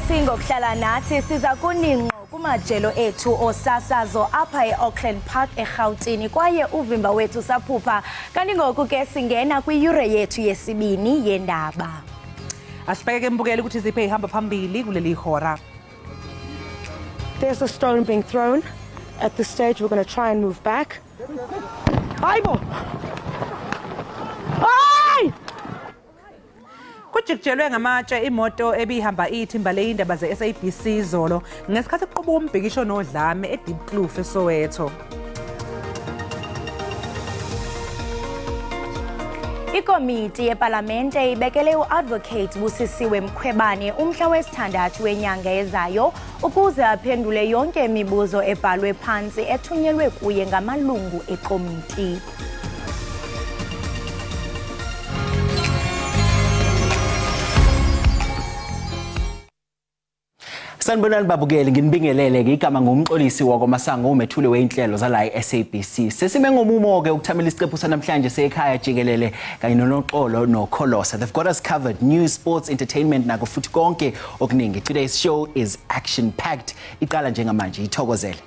Enkosi ngokuhlala nathi siza kuninqo kumajelo ethu osasazo apha eAuckland Park eGauteng kwaye uvimba wethu saphupha kanti ngoku ke singena kwiyure yethu yesibini yendaba. Asibheke mbukeli ukuthi ziphe ihamba phambili kuleli hora. There's a stone being thrown. At this stage we're going to try and move back. Hayibo! Hayi! Kujikijelwe ngamatshe imoto ebihamba ithimba leyindaba ze-SABC izolo ngesikhathi kuqubuka umbhikisho nodlame eDiepkloof eSoweto. Ikomiti yePalamente ibekele uAdvocate Busisiwe Mkhwebane umhla wesithandathu wenyanga ezayo ukuze aphendule yonke imibuzo ebhalwe phansi ethunyelwe kuye ngamalungu ekomiti. Sanibonani babukeli, nginibingelele ke igama ngumxolisi wakwaMasango umethule weinhlelo zala eSABC. Sesime ngomumo ke ukuthamela isiqephu sanamhlanje sekhaya jikelele kanye noNoxolo noKholosa. They've got us covered, news, sports, entertainment nako futhi konke okuningi. Today's show is action packed. Iqala njengamanje, ithokozele.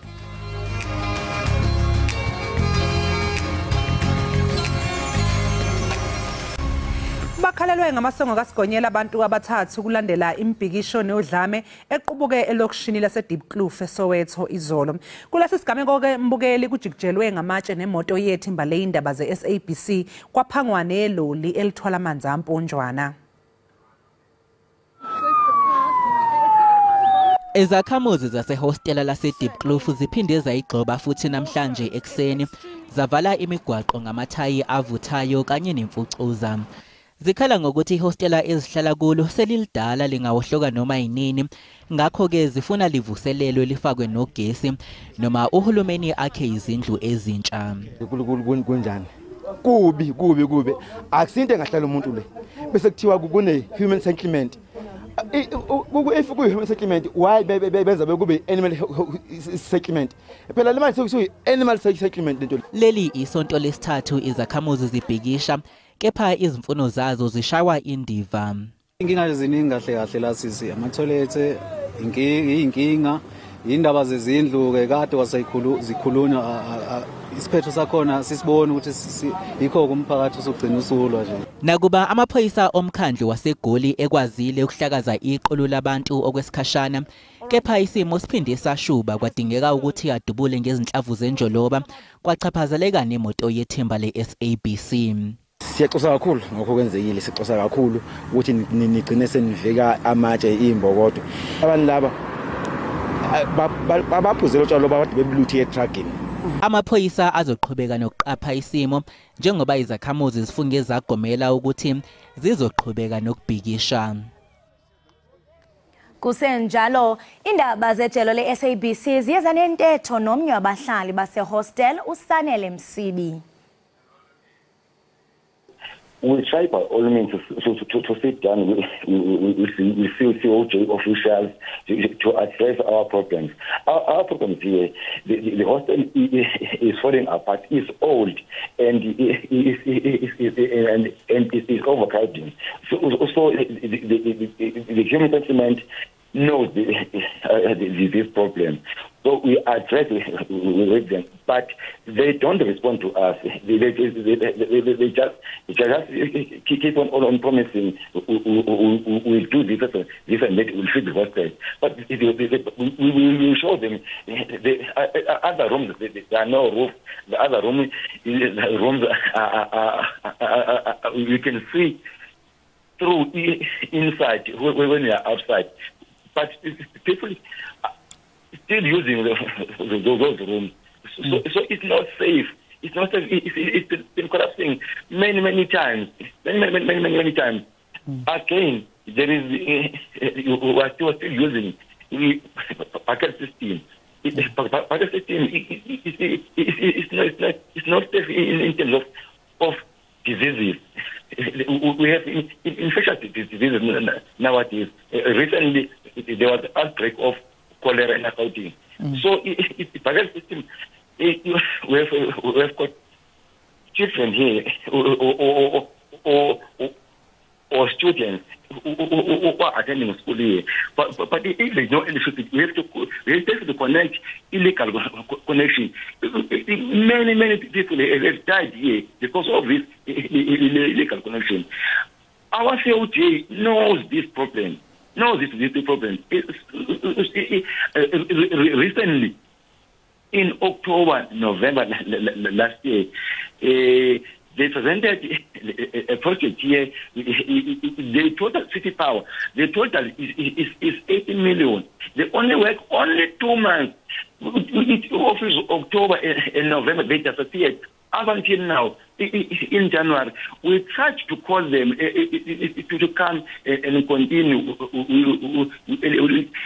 Bakhalelwe ngamasongo kaSigonyela abantu abathathu kulandela imbhikisho nodlame equbuke elokishini laseDiepkloof eSoweto izolo. Kulesi sigameko ke mbukeli kujikijelwe ngamatshe nemoto yethimba leyindaba ze-SABC kwaphangwa neloli elithwala amanzi amponjwana. Izakhamuzi zasehostela laseDiepkloof ziphinde zayigxoba futhi namhlanje ekuseni zavala imigwaqo ngamathayi avuthayo kanye nemfucuza. Zikhala ngokuthi ihostela ezihlala kulo selilidala lingawohloka noma yinini, ngakho-ke zifuna livuselelwe lifakwe nogesi noma uhulumeni akhe izindlu ezintsha. Kunjani? Kubi kubi kubi. Akusinto engahlala umuntu le. Bese kuthiwa kune human settlement. If kuyi human settlement, why benza bekube animal settlement? Phela le manje sekuyi animal settlement lento. Leli isonto lesithathu izakhamuzi zibhikisha kepha izimfuno zazo zishawa indiva. Inkinga eziningi kahle kahle la sisi amathoyilethe, inkinga indaba zezindlu ke kade waseyikhulu zikhulunywa, isiphetho sakhona sisibona ukuthi yikho kumphakathi usugcina usulwa nje. Nakuba amaphoyisa omkhandlu waseGoli ekwazile ukuhlakaza iqulu labantu okwesikhashana, kepha isimo siphinde sashuba kwadingeka ukuthi adubule ngezinhlavu zenjoloba kwachaphazeleka nemoto yethimba le-SABC. Siyaxoxa kakhulu ngokho kwenzekile, sixoxa kakhulu ukuthi nigcine senivika amatshe imbokodo. Abantu laba baphuzela utshwala bade bebuluthe etragini. Amaphoyisa azoqhubeka nokuqapha isimo njengoba izakhamuzi zifunge zagomela ukuthi zizoqhubeka nokubhikisha. Kusenjalo, indaba zejelo le-SABC ziyeza nentetho nomnye wabahlali basehostel uSanele Msibi. We try by all means to sit down with COJ officials to address our problems. Our problems here, the hostel is falling apart, is old, and is overcrowding. So the human settlement knows this problem. So we address with them, but they don't respond to us. They just keep on promising we'll do this and that, we'll feed the hostel. But we will show them the other rooms, there are no roof. The other rooms are you can see through inside when we are outside. But people are still using those rooms. So it's not safe. It's not safe. It's been collapsing many, many times. Many, many, many, many, many times. Again, there is we are still using the bucket system. Bucket system it's not safe in terms of diseases. We have infectious diseases nowadays. Recently, there was an outbreak of cholera in Gauteng. So, the bucket system, we have got children here or or students who are attending school here. But if there's no electricity, we have to connect illegal connection. Many people have died here because of this illegal connection. Our COJ knows this problem. Knows this problem. Recently, in October, November last year, they presented a project here. They told us City Power. They told us it's 80 million. They only work only 2 months. It offers October and November. They disappeared. Up until now, in January, we tried to call them to come and continue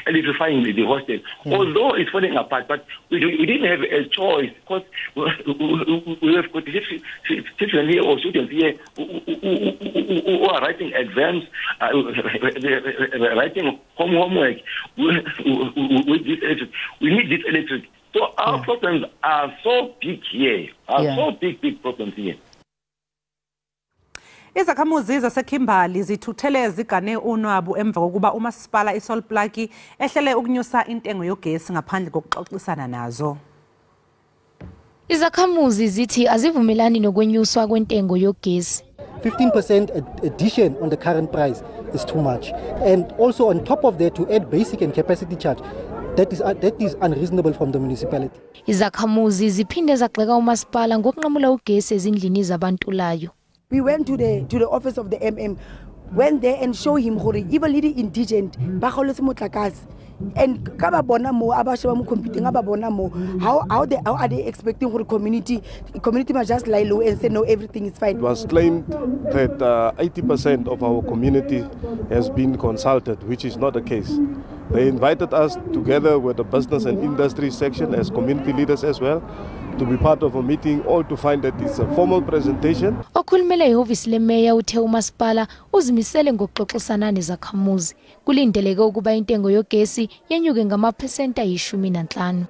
electrifying the hostel. Yeah. Although it's falling apart, but we didn't have a choice because we have got children here or students here who are writing exams, writing homework with this electric. We need this electric. So our problems are so big here, so big problems here. Izakhamuzi zaseKimberley zithuthele zigane unwabu emva kokuba umasipala iSol Plaatje ehlele ukunyusa intengo yogesi ngaphandle kokuxoxisana nazo. Izakhamuzi zithi azivumelani nokwenyuswa kwentengo yogesi. 15% addition on the current price is too much, and also on top of that to add basic and capacity charge. That is unreasonable from the municipality. Izakhamuzi ziphinde zagxeka umasipala ngokunqamula ugesi ezindlini zabantulayo. We went to the office of the MM, went there and show him gore even le indigent ba kgoletse motlakase, and ka ba bona mo aba sheba mo computing aba bona mo how are they expecting gore community must just lie low and say no, everything is fine. It was claimed that 80% of our community has been consulted, which is not the case. They invited us together with the business and industry section as community leaders as well to be part of a meeting, all to find that it's a formal presentation. Okhulumela ihhovisi lemeya uthe umasipala uzimisele ngokuxoxisana nezakhamuzi. Kulindeleke ukuba intengo yogesi yenyuke ngamaphesenti ayi-15.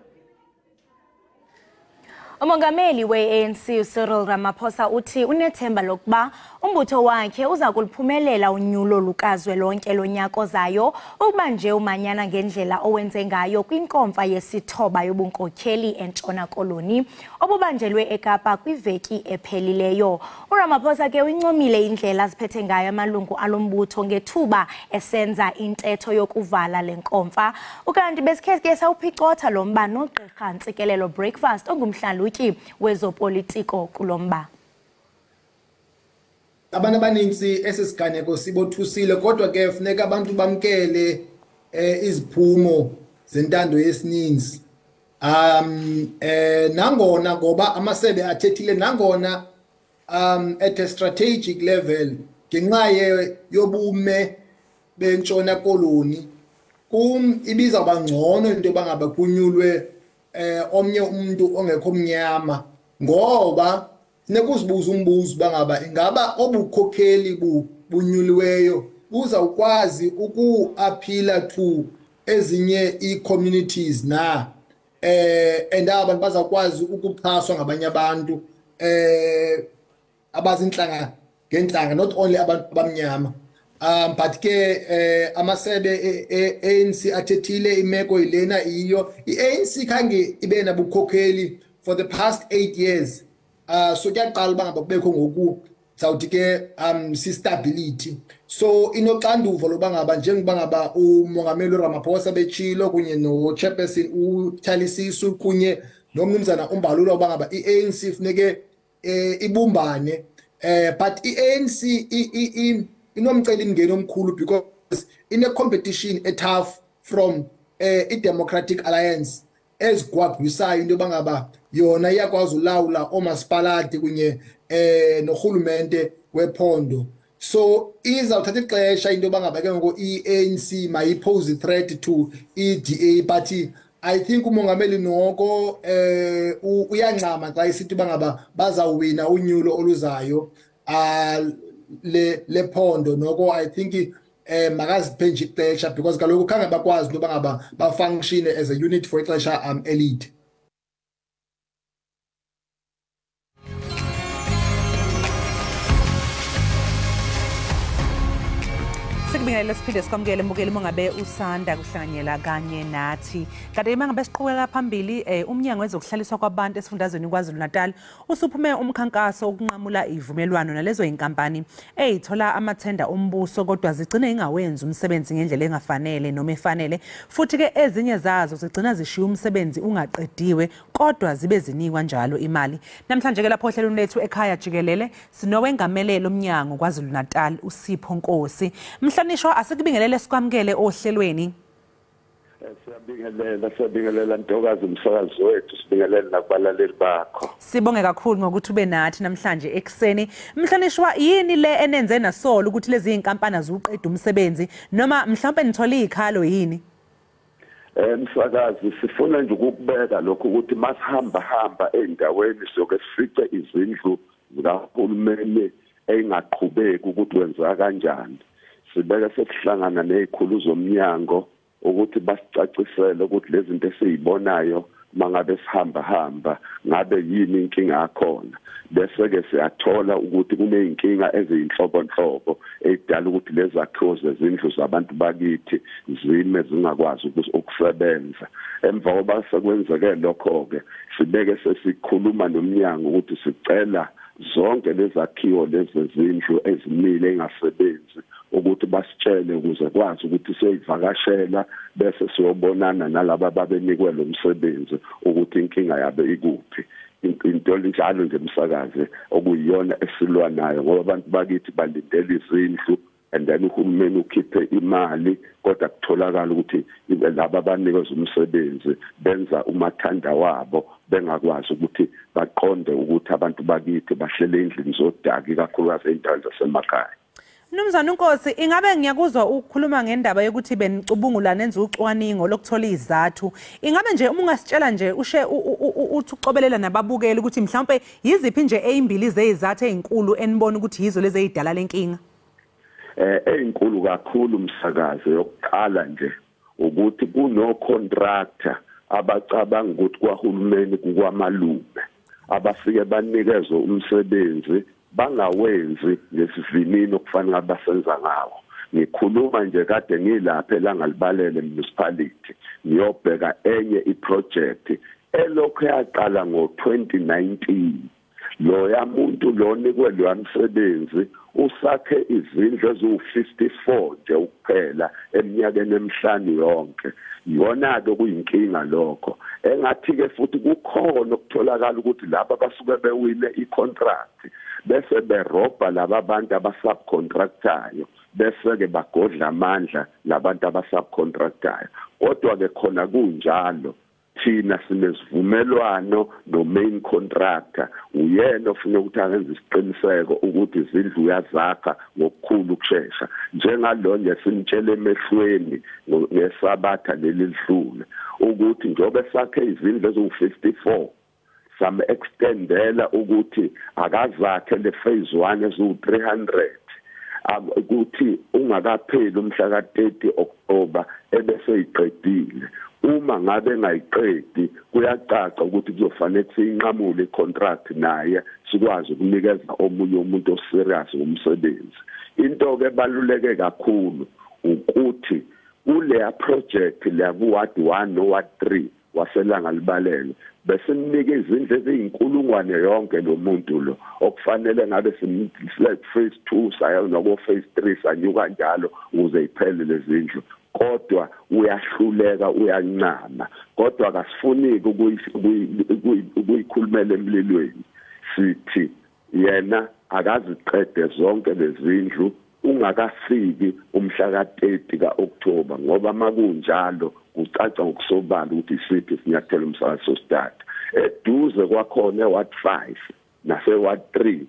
Umongameli we-ANC Cyril Ramaphosa uthi unethemba lokuba umbutho wakhe uza kuliphumelela unyulo lukazwelonke lonyaka ozayo ukuba nje umanyana ngendlela owenze ngayo kwinkomfa yesithoba yobunkokheli eNtshona Koloni obubanjelwe eKapa kwiveki ephelileyo. uRamaphosa ke uyincomile indlela aziphethe ngayo amalungu alombutho ngethuba esenza intetho yokuvala lenkomfa. Ukanti besikhe ke sawuphicotha lo mba noGqirha Ntsikelelo Breakfast ongumhlalutyi wezopolitiko kulomba. Abantu abaninzi esisiganeko sibothusile, kodwa ke funeka abantu bamkele iziphumo zentando yesininzi. Nangona ngoba amasebe athethile, nangona at a strategic level ngenxa yobume beNtshona Koloni kum ibiza bangcono into bangaba kunyulwe omnye umuntu ongekho mnyama, ngoba funeka uzibuza umbuzo bangaba ingaba obukhokheli bunyuliweyo buzawukwazi uku-appeala to ezinye ii-communities na, and abantu bazawukwazi ukuxhaswa ngabanye abantu abazintlanga ngentlanga, not only abantu abamnyama. But ke amasebe e-ANC athethile, imeko yilena iyo. I-ANC khange ibe nabukhokheli for the past 8 years. So kuyaqala uba ngaba kubekho ngoku sawuthi ke si-stability. So inoxanduva loba ngaba njengoba ngaba umongameli Ramaphosa betshilo kunye no-chairperson uThali Sisulu kunye nomnumzana uMbalula uba ngaba i-ANC funeke ibumbane. But i-ANC inomcelimngeni omkhulu because ine-competition e-tough from i-Democratic Alliance ezigwagwisayo into yoba ngaba yona iyakwazi ulawula oomasipalati kunye norhulumente wephondo. So izawuthatha ixesha into yoba ngaba ke ngoku i-ANC mayipose threat to i-DA, but I think umongameli noko uyancama xa isithi uba ngaba bazawuwina unyulo oluzayo lephondo. Noko I think makaziphe nje ixesha because kaloku khange bakwazi into yoba ngaba bafunctione as a unit for ixesha elide. Sikubingelele siphinde sikwamukele mbukeli mongabe usanda kuhlanganyela kanye nathi. Kade mangabe siqhubeka phambili umnyango wezokuhlaliswa kwabantu esifundazweni KwaZulu-Natal usuphume umkhankaso ukunqamula ivumelwano nalezo inkampani ezithola amathenda ombuso kodwa zigcine ingawenzi umsebenzi ngendlela engafanele noma efanele, futhi ke ezinye zazo zigcina zishiya umsebenzi ungaqediwe kodwa zibe zinikwa njalo imali. Namhlanje ke lapho ohlelweni lethu ekhaya jikelele sinowengamelelo umnyango KwaZulu-Natal uSipho Nkosi. Mhlonishwa, asikubingelele sikwamukele ohlelweni. Siyabingelela, siyabingelela ntokazi umsakazi wethu, sibingelele nakubalaleli bakho. Sibonge kakhulu ngokuthi ube nathi namhlanje ekuseni. Mhlonishwa, yini le enenze nasolo ukuthi lezi inkampani aziqeda umsebenzi noma mhlawumbe nithola izikhalo yini? Msakazi, sifuna nje ukubeka lokho ukuthi masihamba hamba endaweni soke sifice izindlu zikahulumeni engaqhubeki ukuthi wenza kanjani. Sibeke sesihlangana nezikhulu zomnyango ukuthi basicacisele ukuthi lezi zinto esizibonayo mangabe sihamba hamba ngabe yini inkinga yakhona, bese ke siyathola ukuthi kuneyinkinga eziyinhlobonhlobo edala ukuthi lezi zakhiwo zezindlu zabantu bakithi zime zingakwazi ukusebenza. Emva kokuba sekwenzeke lokho ke sibeke sesikhuluma nomnyango ukuthi sicela zonke lezakhiwo lezizindlu ezimile engasebenzi ukuthi basitshele ukuze kwazi ukuthi siyivakashela bese siyobonana nalabo ababenikwe lo msebenzi ukuthi inkinga yabe ikuphi. Into njalo nje umsakazi okuyiyona esilwa nayo, ngoba abantu bakithi balindele izindlu and then uhulumeni ukhiphe imali kodwa kutholakala ukuthi laba abanikeza umsebenzi benza umathanda wabo bengakwazi ukuthi baqonde ukuthi abantu bakithi bahlele endlini zodaka, ikakhulukazi ey'ndaweni zasemakhaya. Mnumzane uNkosi, ingabe ngiyakuzwa ukukhuluma ngendaba yokuthi benicubungula nenza ucwaningo lokuthola izathu. Ingabe nje uma ungasitshela nje ushe uthi ucobelela nababukeli ukuthi mhlawumbe yiziphi nje ezimbili zezizathu ezinkulu enibona ukuthi yizo lezi ezidala lenkinga? Ezinkulu kakhulu umsakazi, yokuqala nje ukuthi kuno contractor abacabanga ukuthi kwahulumeni kukwamalume abafike banikezwe umsebenzi bangawenzi ngesivinini okufanele abasenza ngawo. Ngikhuluma nje kade ngilapha eLangalibalele municipality ngiyobheka enye iproject elokhu yaqala ngo-2019. Loya muntu lo nikwe lo msebenzi usakhe izindlu eziwu-54 nje kuphela eminyakeni emihlanu yonke. Iyona ke kuyinkinga lokho. Engathi ke futhi kukhona okutholakala ukuthi laba basuke bewine icontract bese berobha laba bantu abasubcontractayo bese ke bagodla amandla labantu abasubcontractayo. Kodwa ke khona kunjalo, thina sinesivumelwano no main contractor, uyena ofuna ukuthi akenze isiqiniseko ukuthi izindlu uyazakha ngokukhulu ukushesha. Njengalo nje simtshele emehlweni ngesabatha leli lidlule ukuthi njengoba sakhe izindlu eziwu-54 sam extendela ukuthi akazakhe le phase 1 eziwu-300 ukuthi ungakapheli umhla ka-30 October ebese iqedile. Uma ngabe engayiqedi kuyacaca ukuthi kuzofanele siyinqamule icontract naye sikwazi ukunikeza omunye umuntu oserious ngomsebenzi. Into ke ebaluleke kakhulu ukuthi kuleya project la ku ward 1 no ward 3 waseLangalibalele besimnike izindlu eziyinkulungwane yonke lo muntu lo okufanele ngabe simflat phase 2 saya nako phase 3 sanyuka njalo ukuze iphele lezindlu, kodwa uyahluleka uyancama. Kodwa akasifuniki ukuyikhulumela emlilweni, sithi yena akaziqede zonke lezindlu ungakafiki umhla ka-30 kaOctober, ngoba makunjalo kucaca ngokusobala ukuthi isiphi isinyathelo umsakazi sosithatha. Eduze kwakhona eWard 5 nase-Ward 3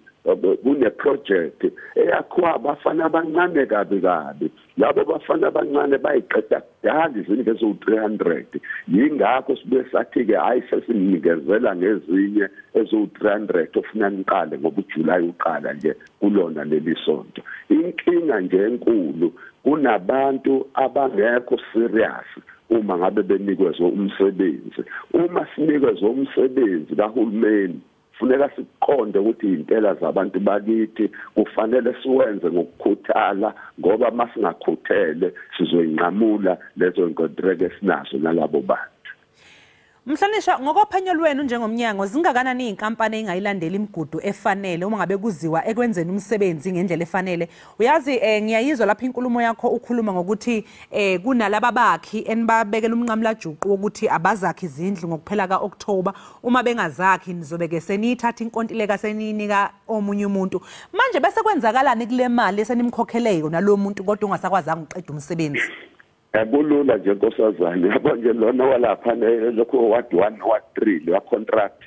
kune project eyakhiwa abafana abancane kabi kabi. Labo bafana abancane bayiqeda kudala izindlu eziwu-300. Yingakho sibuye sathi-ke hhayi sesinikezela ngezinye eziwu-300 ofuna niqale ngoba uJulayi uqala nje kulona leli sonto. Inkinga nje enkulu kunabantu abangekho serious uma ngabe benikezwe umsebenzi. Uma sinikezwe umsebenzi kahulumeni Funeka siqonde ukuthi intela zabantu bakithi kufanele siwenze ngokukhuthala, ngoba masingakhuthele sizoyinqamula lezo nkontreke esinazo nalabo bantu. Mhlonishwa, ngokophenyo lwenu njengomnyango, zingakanani iy'nkampani ey'ngayilandeli imigudu efanele uma ngabe kuziwa ekwenzeni umsebenzi ngendlela efanele? Uyazi ngiyayizwa lapho inkulumo yakho ukhuluma ngokuthi kunalaba bakhi enibabekela umnqamulajuqu wokuthi abazakhi izindlu ngokuphela ka-October, uma bengazakhi nizobe-ke seniyithatha inkontileka seniyinika omunye umuntu. Manje bese kwenzakalani kule mali esenimkhokhele yona lo muntu kodwa ungasakwazanga ukuqeda umsebenzi? Kulula nje nkosazane, yabo nje lona walapha lokho ward 1 ward 3 leya contract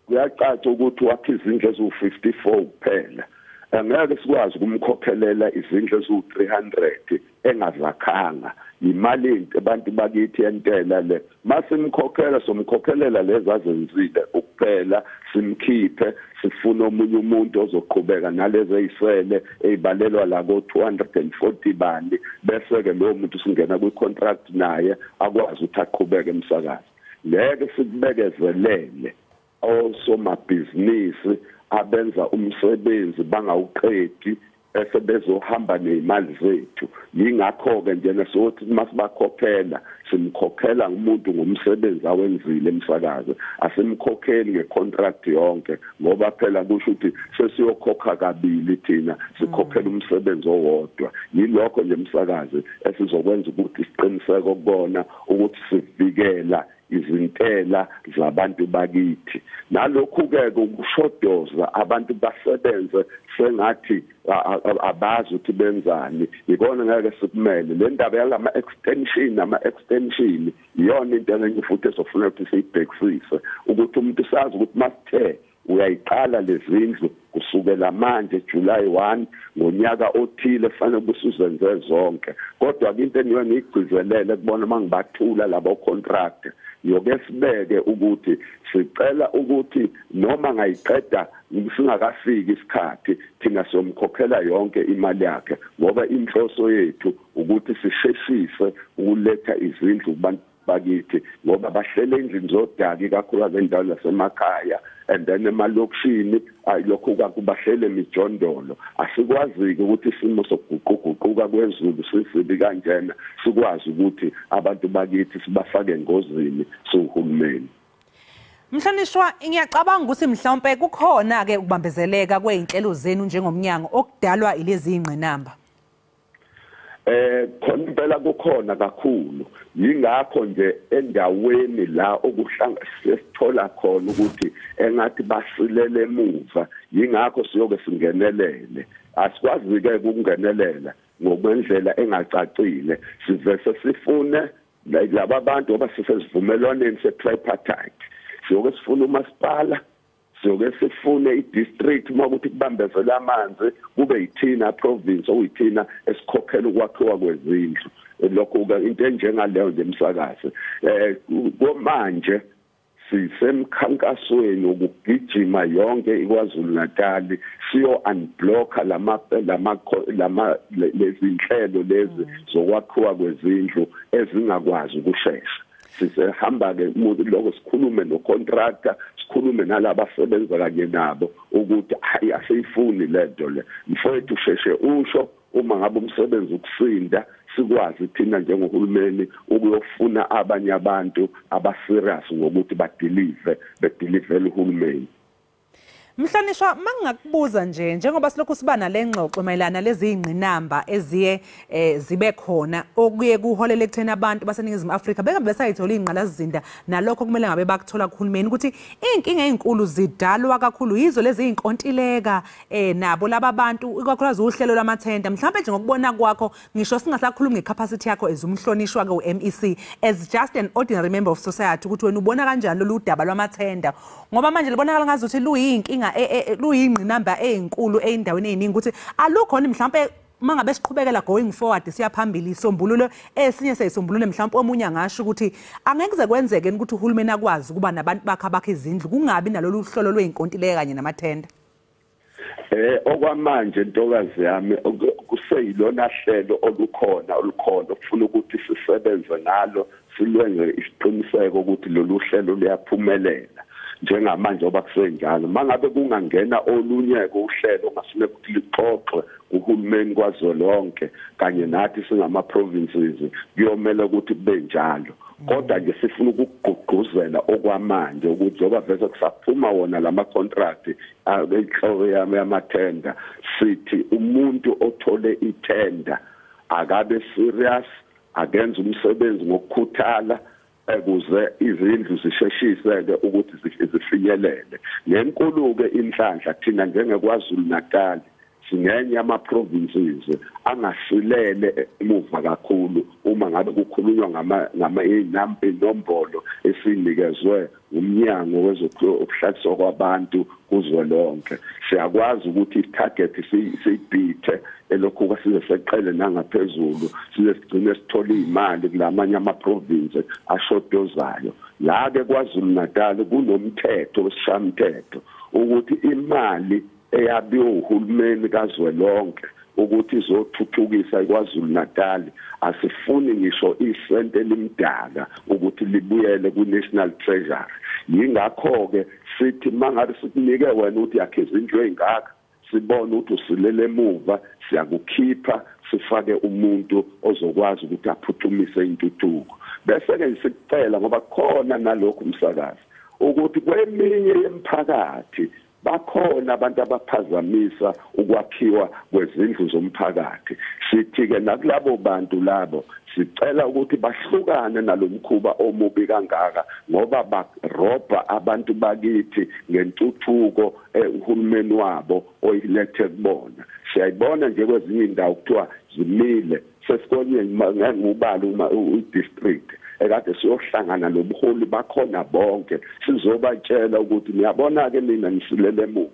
kuyacaca ukuthi wakhe izindlu eziwu-54 kuphela. Angeke sikwazi ukumkhokhelela izindlu eziwu-300 engazakhanga. Imali abantu bakithi yentela le, masimkhokhela somkhokhelela lezi azenzile ukuphela, simkhiphe sifuna omunye umuntu ozoqhubeka nalezi ezisele ezibalelwa la ko 240 bani, bese ke lo muntu singena kwi-contract naye akwazi ukuthi aqhubeke emsakazi. Ngeke sikubekezelele osomabhizinisi abenza umsebenzi bangawuqedi bese bezohamba nezimali zethu. Yingakho-ke njena sokuthi masibakhokhela simkhokhela umuntu ngomsebenzi awenzile emsakazo, asimkhokheli ngecontract yonke, ngoba phela kusho ukuthi sesiyokhokha kabili thina sikhokhela umsebenzi owodwa. Yilokho nje emsakazi esizokwenza ukuthi siqiniseke ukubona ukuthi sivikela izintela zabantu bakithi. Nalokhu-ke ukushodoza abantu basebenze sengathi abazi ukuthi benzani, ikona ngeke sikumele. Le ndaba yalama extension, ama-extension iyona into enye futhi esofuna ukuthi siyibhekisise, ukuthi umuntu sazi ukuthi masithe uyayiqala lezindlu kusukela manje July 1 ngonyaka othile fanele kusuzenze zonke. Kodwa into engiyo ngigcizelele kubona mangibathula labo contract, yoke sibeke ukuthi sicela ukuthi noma ngayiqeda singakafiki isikhathi thina somkhokhela yonke imali yakhe, ngoba inhloso yethu ukuthi sisheshise ukuletha izindlu kubantu bakithi, ngoba bahlele endlini zodaka ikakhulukazi endaweni zasemakhaya and then emalokishini lokhu kubahlele emijondolo. Asikwazi-ke ukuthi isimo sokuguquguquka kwezulu sisibi kanjena sikwazi ukuthi abantu bakithi sibafake engozini siwuhulumeni. Mhlonishwa, ngiyacabanga ukuthi mhlawumbe kukhona-ke ukubambezeleka kwey'nhlelo zenu njengomnyango okudalwa ilezi iy'ngqinamba. Khona impela kukhona kakhulu. Yingakho nje endaweni la okuhlanga sesithola khona ukuthi engathi basilele emuva, yingakho siyoke singenelele. Asikwazi ke ukungenelela ngokwendlela engacacile, sivese sifune laba bantu ngoba sisesivumelwaneni se-tripartite. Siyoke sifune umasipala, siyoke sifune i-district uma ukuthi kubambezela amanzi kube yithina province okuyithina esikhokhela ukwakhiwa kwezindlu. Lokho into enjengaleyo nje emsakazi. Manje sisemkhankasweni wokugijima yonke iKwaZulu Natal siyo unblocka lama lezinhlelo lezi zokwakhiwa kwezindlu ezingakwazi ukushesha. Sisehamba ke umuntu lokho sikhulume nocontractor, sikhulume nalabasebenza kanye nabo ukuthi hayi asiyifuni lento le, mfowethu sheshe usho uma ngabe umsebenzi ukusinda sikwazi thina njengohulumeni ukuyofuna abanye abantu abaserious ngokuthi badelive bedelivele uhulumeni. Mhlonishwa, mangingakubuza nje njengoba silokhu siba nalengxoxo mayelana lezi ingqinamba eziye zibe khona okuye kuholele ekutheni abantu baseNingizimu Afrika bengabe besayithola ingqalasizinda nalokho kumele ngabe bakuthola kuhulumeni, ukuthi inkinga ezinkulu zidalwa kakhulu yizo lezi inkontileka nabo laba bantu ikakhulukazi uhlelo lwamathenda. Mhlawumbe nje ngokubona kwakho, ngisho singasakhulumi ngecapacity yakho as umhlonishwa ke uMEC, as just an ordinary member of society, ukuthi wena ubona kanjani lolu daba lwamathenda, ngoba manje libonakala ngazuthi luyinkinga luyingqinamba ezinkulu eindaweni eziningi, ukuthi alukhona mhlawumbe mangabe siqhubekela going forward siya phambili isombululo esinye seyisombululo mhlawumbe omunye angasho ukuthi angeke kuze kwenzeke ukuthi uhulumeni akwazi ukuba nabantu bakhe abakhe izindlu kungabi nalolu hlolo lweyinkontileka kanye namathenda. Okwamanje ntokazi yami kuseyilona hlelo olukhona okufuna ukuthi sisebenze ngalo, silwenze isiqiniseko ukuthi lolu hlelo luyaphumelela. Njengamanje oba kusenjalo, mangabe kungangena olunye uhlelo ngasine ukuthi lixoxwe uhulumeni kwazolonke kanye nathi singama provinces, kuyomela ukuthi kube njalo. Kodwa nje sifuna ukugqugquzela okwamanje ukuthi njengoba vese kusaphuma wona lama contract enhloko yamathenda, sithi umuntu othole ithenda akabe serious, akenze umsebenzi ngokukhuthala ukuze izindlu zisheshise-ke ukuthi zifinyelele. Ngenkulu-ke inhlanhla thina njengeKwaZulu Natal singenye ama-provinces angasilele emuva kakhulu uma ngabe kukhulunywa ngama-inombolo esinikezwe umnyango wezokuhlaliswa kwabantu kuzwelonke. Siyakwazi ukuthi i-target siyibhithe elokhu size seqele nangaphezulu, size sigcine sithole imali kulamanye ama-province ashodozayo. La-ke KwaZulu Natal kunomthetho wesishamthetho ukuthi imali eyabiwe uhulumeni kazwelonke ukuthi izothuthukisa iKwaZulu Natal, asifuni ngisho isente elimdaka ukuthi libuyele ku-National Treasury. Yingakho-ke sithi mangabe sikunike wena ukuthi yakhe izindlu ey'ngaka, sibone ukuthi usilele emuva, siyakukhipha sifake umuntu ozokwazi ukuthi aphuthumise intuthuko. Bese-ke sikucela, ngoba khona nalokhu umsakazi, ukuthi kweminye yemiphakathi bakhona abantu abaphazamisa ukwakhiwa kwezindlu zomphakathi. Sithi-ke nakulabo bantu labo sicela ukuthi bahlukane nalomkhuba omubi kangaka, ngoba barobha abantu bakithi ngentuthuko uhulumeni wabo oyilethe kubona. Siyayibona nje kwezinye indawo kuthiwa zimile, sesikonye ngeke uma i-district ekade siyohlangana nobuholi bakhona bonke, sizobatshela ukuthi niyabona-ke nina nisilele emuva.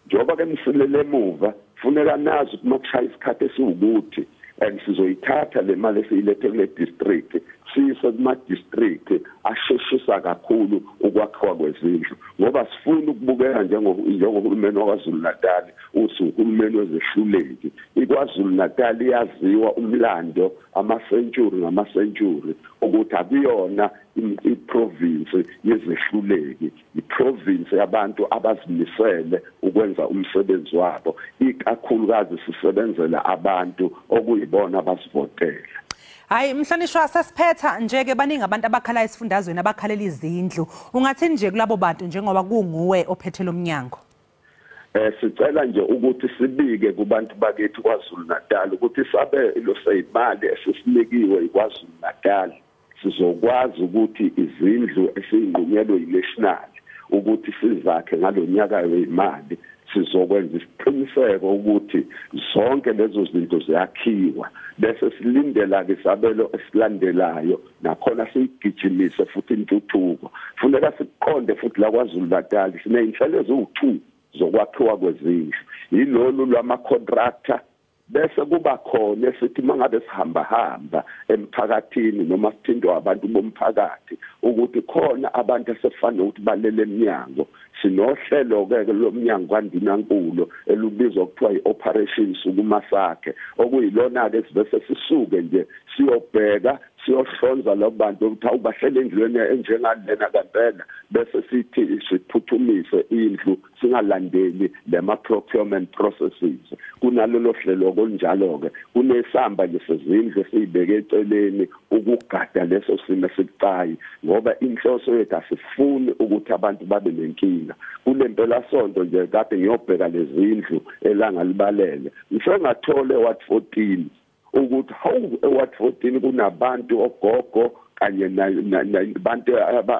Njengoba-ke nisilele emuva, funeka nazi ukuthi makushaya isikhathi esiwukuthi and sizoyithatha le mali esiyilethe kule district siyise kuma-district asheshisa kakhulu ukwakhiwa kwezindlu, ngoba sifuna ukubukeka njengohulumeni waKwaZulu Natal uthi uhulumeni wezehluleki. IKwaZulu Natal iyaziwa umlando ama-century ngama-century ukuthi akuyona i-province yezehluleki, i-province yabantu abazimisele ukwenza umsebenzi wabo, ikakhulukazi sisebenzela abantu okuyibona abasivotela. Hayi mhlonishwa, sesiphetha nje-ke, baningi abantu abakhala esifundazweni abakhalela izindlu. Ungathini nje kulabo bantu njengoba kunguwe ophethe lo mnyango? Sicela nje ukuthi sibike kubantu bakithi KwaZulu Natal ukuthi isabelo seyimali esisinikiwe iKwaZulu Natal sizokwazi ukuthi izindlu esiyinqunyelwe yi-national ukuthi sizakhe ngalonyaka wemali, sizokwenza isiqiniseko ukuthi zonke lezo zinto ziyakhiwa, bese silindela ke isabelo esilandelayo nakhona siyigijimise futhi intuthuko. Funeka siqonde futhi la KwaZulu Natal sineyinhlelo eziwu-2 zokwakhiwa kwezindlu, yilolu lwama-contractor, bese kuba khona esithi mangabe sihamba hamba emphakathini noma sithindwa abantu bomphakathi ukuthi khona abantu asefanele ukuthi balele eminyango. Sinohlelo ke lomnyango kaNdinankulu elubizwa kuthiwa i-Operation Sukuma Sakhe, okuyilona ke sibese sisuke nje siyobheka siyohlonza labo bantu ukuthi awubahlele endlweni enjengalena kampela, bese sithi siphuthumise indlu singalandeli lama procurement processes. Kunalolo hlelo konjalo ke kunesamba nje sezindlu esiyibeke eceleni ukugada leso simo esibucayi, ngoba inhloso yethu asifuni ukuthi abantu babe nenkinga. Kule mpelasonto nje kade ngiyobheka lezindlu elanga libalele, ngisho ngathole ward 14 ukuthi hawu eward 14 kunabantu ogogo kanye nabantu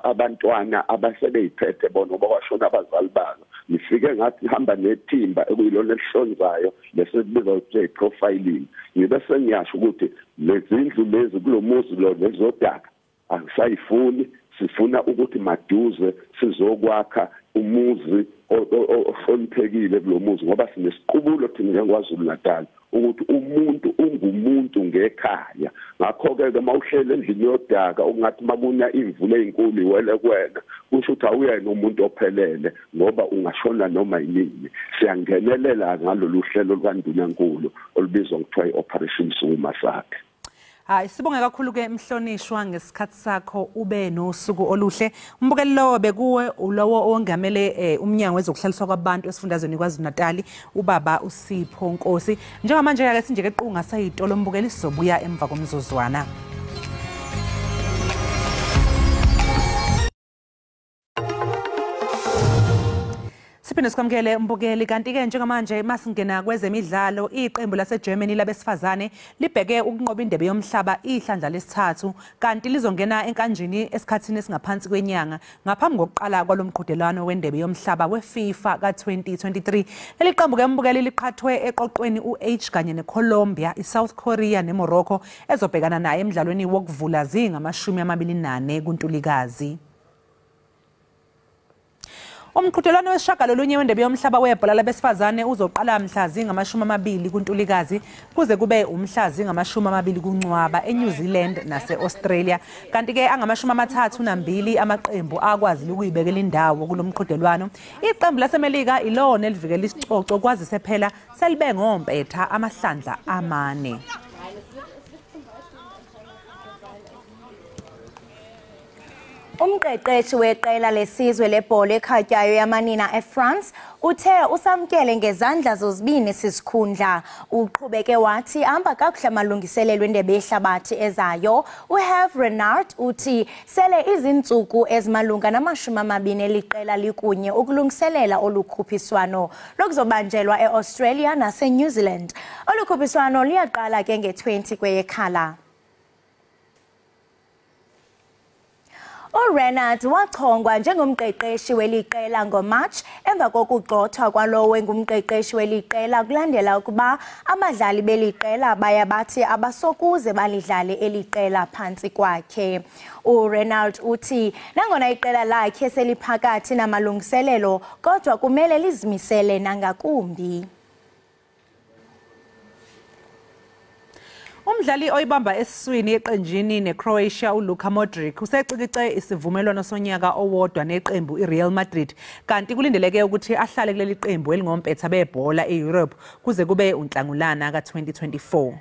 abantwana abasebeyiphethe bona ngoba kwashona abazali babo. Ngifike ngathi ngihamba nethimba ekuyilona elihlonzayo lesikubiza ukuthi profiling, ngibe sengiyasho ukuthi lezindlu lezi kulomuzi lo lezodaka angisayifuni, sifuna ukuthi maduze sizokwakha umuzi ohloniphekile kulomuzi, ngoba sinesiqubulo thina njengoKwaZulu Natal ukuthi umuntu ungumuntu ngekhaya. Ngakho-ke ke mawuhlele endlini yodaka okungathi makuna imvula eyinkulu iwele kuwena, kusho ukuthi awuyena umuntu ophelele ngoba ungashona noma yinini. Siyangenelela ngalolu hlelo lukaNdunankulu olubizwa ngokuthiwa i-Operation Sukuma Sakhe. Hayi, sibonge kakhulu ke mhlonishwa ngesikhathi sakho, ube nosuku oluhle. Umbukeli lowo bekuwe ulowo owongamele umnyango wezokuhlaliswa kwabantu esifundazweni KwaZulu-Natal, ubaba uSipho Nkosi. Njengamanje ke sinje ke qunga sayitolo mbukeli, sizobuya emva komzuzwana. Siphinde sikwamukele mbukeli, kanti-ke njengamanje masingena kwezemidlalo, iqembu lase-Germany labesifazane libheke ukunqoba indebe yomhlaba ihlandla lesithathu, kanti lizongena enkanjini esikhathini esingaphansi kwenyanga ngaphambi kokuqala kwalo mqhudelwano wendebe yomhlaba we-FIFA ka-2023. Leli qembu-ke mbukeli liqhathwe eqoqweni u-H kanye ne-Colombia, i-South Korea ne-Morocco ezobhekana naye emdlalweni wokuvula zingama-24 kuNtulikazi. Umqhudelwano wesishiyagalolunye wendebe yomhlaba webhola labesifazane uzoqala mhla zingama-20 kuNtulikazi kuze kube umhla zingama-20 kuNcwaba eNew Zealand nase-Australia. Kanti-ke angama-32 amaqembu akwazile ukuyibekela indawo kulo mqhudelwano. Iqembu laseMelika ilona elivikela isicoco kwazise phela selibe ngompetha amahlandla amane. Umqeqeshi weqela lesizwe lebhola ekhatywayo yamanina eFrance uthe usamkele ngezandla zozibini sisikhundla. Uqhubeke wathi ahamba kakuhle amalungiselelo endebe yehlabathi ezayo. UHervé Renard uthi sele izintsuku ezimalunga nama-20 eliqela likunye ukulungiselela olukhuphiswano lokuzobanjelwa eAustralia naseNew Zealand. Olukhuphiswano liyaqala ke nge-20 kweyeKhala. URenard wachongwa njengomqeqeshi weliqela ngoMarch emva kokugxothwa kwalowo engumqeqeshi weliqela kulandela ukuba abadlali beliqela baya bathi abasokuze balidlale eliqela phantsi kwakhe. URenard uthi nangona iqela lakhe seliphakathi namalungiselelo kodwa kumele lizimisele nangakumbi. Umdlali oyibamba esiswini eqenjini neCroatia uLuka Modric usecikice isivumelwano sonyaka owodwa neqembu iReal Madrid, kanti kulindeleke ukuthi ahlale kuleli qembu elingompetha bebhola eEurope kuze kube unhlangulana ka-2024.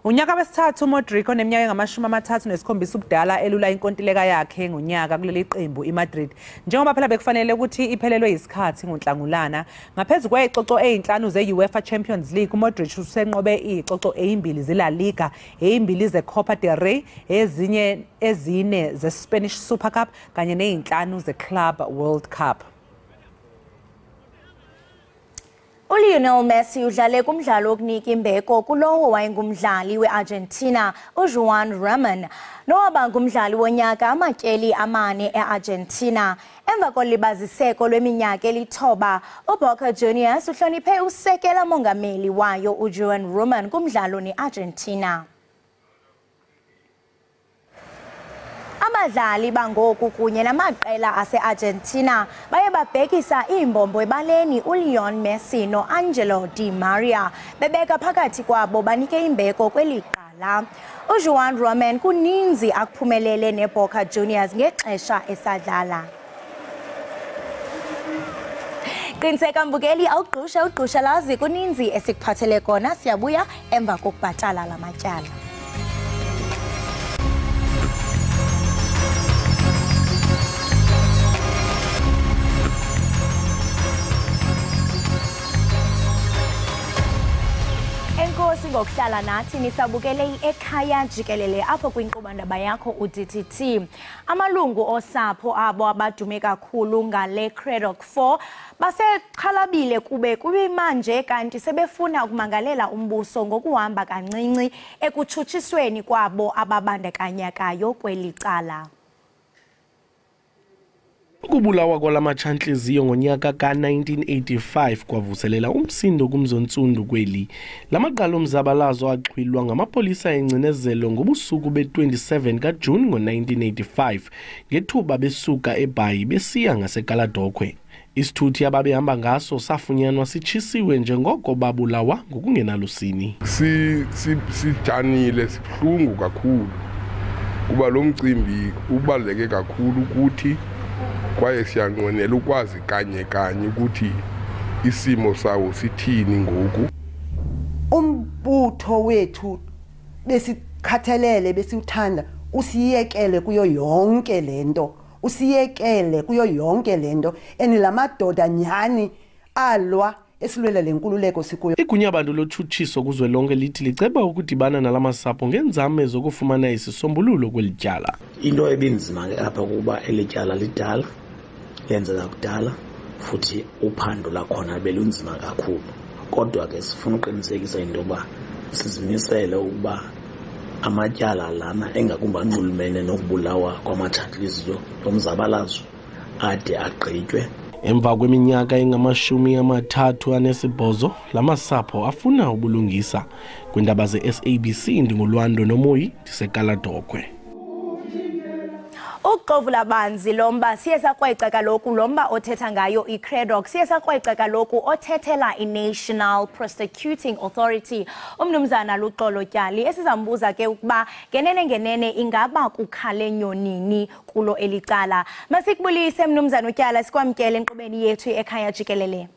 Unyaka wesithathu uModric oneminyaka engama-37 ubudala elula inkontileka yakhe ngonyaka kuleli qembu iMadrid, njengoba phela bekufanele ukuthi iphelelwe isikhathi ngonhlangulana. Ngaphezu kwezicoco ezinhlanu ze-UEFA Champions League, uModric usenqobe izicoco ezimbili zeLa Liga, ezimbili zeCopa del Rey, ezinye ezine zeSpanish Super Cup kanye nezinhlanu zeClub World Cup. ULionel Messi udlale kumdlalo wokunika imbeko kulowo wayengumdlali we-Argentina uJuan Roman nowaba ngumdlali wonyaka amatyeli amane e-Argentina. Emva kolibaziseko lweminyaka elithoba, uBoca Juniors uhloniphe usekela mongameli wayo uJuan Roman kumdlalo ne-Argentina. Abadlali bangoku kunye namaqela ase-Argentina baye babhekisa iimbombo ebaleni uLionel Messi no-Angelo Di Maria bebeka phakathi kwabo banike imbeko kweli qala. UJuan Roman kuninzi akuphumelele neBoca Juniors ngexesha esadlala. Qiniseka mbukeli, awugqusha ugqusha lazi kuninzi esikuphathele kona. Siyabuya emva kokubhatala lamatyala. Enkosi ngokuhlala nathi nisabukele ekhaya jikelele apho kwinkqubo-ndaba yakho uDTT. Amalungu osapho abo abadume kakhulu ngale Cradock 4 basexhalabile kube manje kanti sebefuna ukumangalela umbuso ngokuhamba kancinci ekutshutshisweni kwabo ababandakanyekayo kweli cala. Ukubulawa kwalamatshantliziyo ngonyaka ka-1985 kwavuselela umsindo kumzontsundu kweli. Lamaqala omzabalazo axhwilwa ngamapolisa engcinezelo ngobusuku be-27 kaJuni ngo-1985 ngethuba besuka eBhayi besiya ngaseKaladokhwe. Isithuthi ababehamba ngaso safunyanwa sitshisiwe njengoko babulawa ngokungenalusini. Sijanile, sibuhlungu kakhulu kuba lo mcimbi ubaluleke kakhulu ukuthi kwaye siyanqwenela ukwazi kanye kanye ukuthi isimo sawo sithini ngoku. Umbutho wethu besikhathelele besiuthanda usiyekele kuyo yonke lento, usiyekele kuyo yonke lento, and lamadoda nyhani alwa esilwela lenkululeko sikuyo. Igunyabantu lotshutshiso kuzwelonke lithi liceba ukudibana nalamasapho ngenzame zokufumana isisombululo kweli tyala. Into ebinzima ke apha kukuba eli tyala lidala, lenzeka kudala, futhi uphando lakhona belunzima kakhulu. Kodwa ke sifuna uqinisekisa into yoba sizimisele ukuba amatyala lana engakumbi anxulumene nokubulawa kwamatshantliziyo lomzabalazo ade agqitywe. Emva kweminyaka engama-38 lamasapho afuna ubulungisa. Kwindaba ze-SABC ndingulwando Nomoyi, ndiseKaladokwe. Ukuxovula banzi lomba siye sakrweca kaloku lomba othetha ngayo iCredoc, siye sakrweca kaloku othethela iNational Prosecuting Authority umnumzana Luxolo Tyali, esizambuza ke ukuba ngenene ngenene ingaba kukhale nyonini kulo elicala. Masikubulise mnumzana uTyala, sikwamkele enkqubeni yethu ekhaya jikelele.